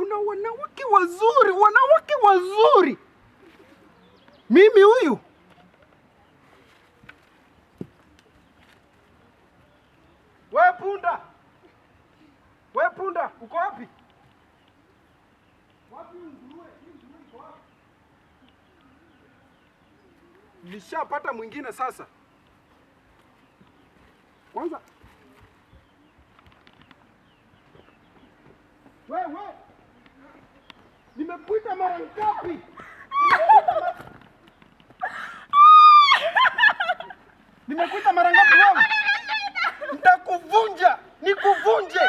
Kuna wanawake wazuri, wanawake wazuri. Mimi huyu we punda, we punda, uko wapi? Wapi nguruwe? Hii nguruwe iko wapi? Nishapata mwingine sasa. Kwanza wewe, nimekuita mara ngapi? Nimekuita mara ngapi wewe? Nitakuvunja, nikuvunje.